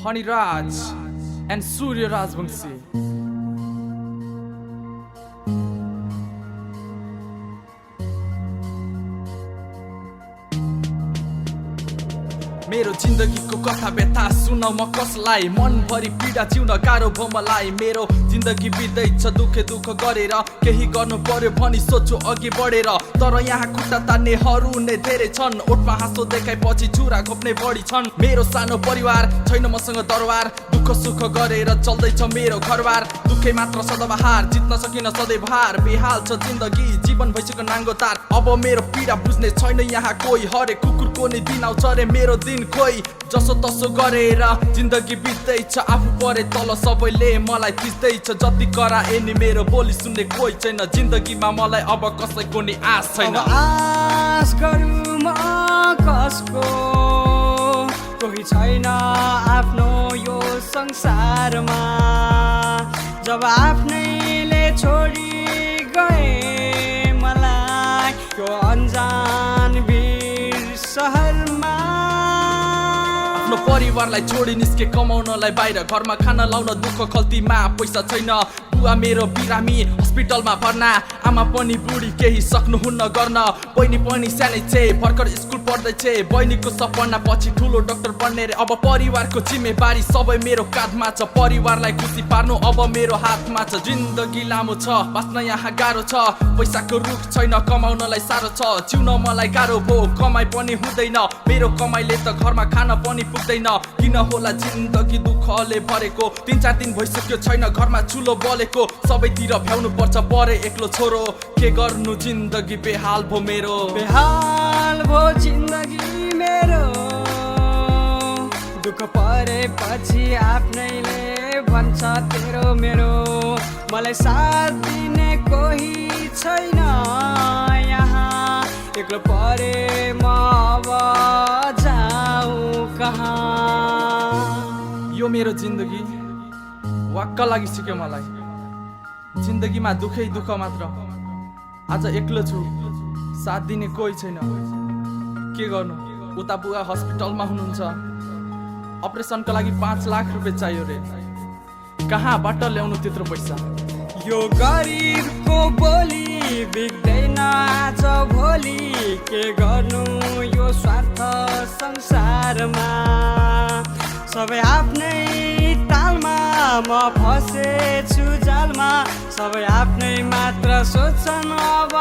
Honey Raj and Surya Rajvangshi. मेरो जिन्दगीको कथा व्यथा सुन म कसलाई मनभरि पीडा जिउन गाह्रो भयो मलाई मेरो जिन्दगी बित्दैछ दुःख गरेर केही गर्नु पर्यो भनी सोच्छु अघि बढेर तर यहाँ खुट्टा तान्नेहरू नै धेरै छन् ओठमा हाँसो देखाएपछि छुरा घोप्ने बढी छन् मेरो सानो परिवार छैन मसँग दरबार दुःख सुख गरेर चल्दैछ मेरो घरबार दुःखै मात्र सदाबहार जित्न सकिन सधैँ भार बेहाल छ जिन्दगी जीवन भइसक्यो नाङ्गो तार अब मेरो पीडा बुझ्ने छैन यहाँ कोही हरेक कुकुरको नि दिन आउँछ रे मेरो दिन खोइ जसो तसो गरेर जिन्दगी बित्दैछ आफू परे तल सबैले मलाई थिच्दैछ जति कराए नि मेरो बोली सुन्ने कोही छैन जिन्दगीमा मलाई अब कसैको नि आश छैन आश गरौँ म कसको कोही छैन आफ्नो यो संसारमा जब आफ्नैले छोडी गए मलाई यो अन्जान भिर सहरमा आफ्नो परिवारलाई छोडी निस्के कमाउनलाई बाहिर घरमा खाना लाउन दुःख खल्तीमा पैसा छैन बुवा मेरो बिरामी हस्पिटलमा भर्ना आमा पनि बुढी केही सक्नुहुन्न गर्न बहिनी पनि सानै छे भर्खर स्कुल पढ्दैछ बहिनीको सपना पछि ठुलो डाक्टर बन्ने रे अब परिवारको जिम्मेवारी सबै मेरो काँधमा छ परिवारलाई खुसी पार्नु अब मेरो हातमा छ जिन्दगी लामो छ बाँच्न यहाँ गाह्रो छ पैसाको रुख छैन कमाउनलाई साह्रो छ जिउन मलाई गाह्रो भयो कमाइ पनि हुँदैन मेरो कमाइले त घरमा खान पनि पुग्दैन किन होला जिन्दगी दुःखले भरेको 3-4 दिन भइसक्यो छैन घरमा चुलो बलेको सबैतिर भ्याउनु पर्छ परे एक्लो छोरो के गर्नु जिन्दगी बेहाल भो मेरो बेहाल भो जिन्दगी मेरो दुःख परेपछि आफ्नैले भन्छ तेरो मेरो मलाई साथ दिने कोही छैन यहाँ एक्लो परे म अब जाऊ कहाँ यो मेरो जिन्दगी वाक्क लागिसक्यो मलाई जिन्दगीमा दुःखै दुःख मात्र आज एक्लो छु साथ दिने कोही छैन के गर्नु उता बुवा हस्पिटलमा हुनुहुन्छ अपरेसनको लागि 5 लाख रुपियाँ चाहियो रे कहाँबाट ल्याउनु त्यत्रो पैसा यो गरिबको बोली बिग्दैन आज भोलि के गर्नु यो स्वार्थ संसारमा सबै आफ्नै तालमा म फसेछु जालमा सबै आफ्नै मात्र सोच्छन् अब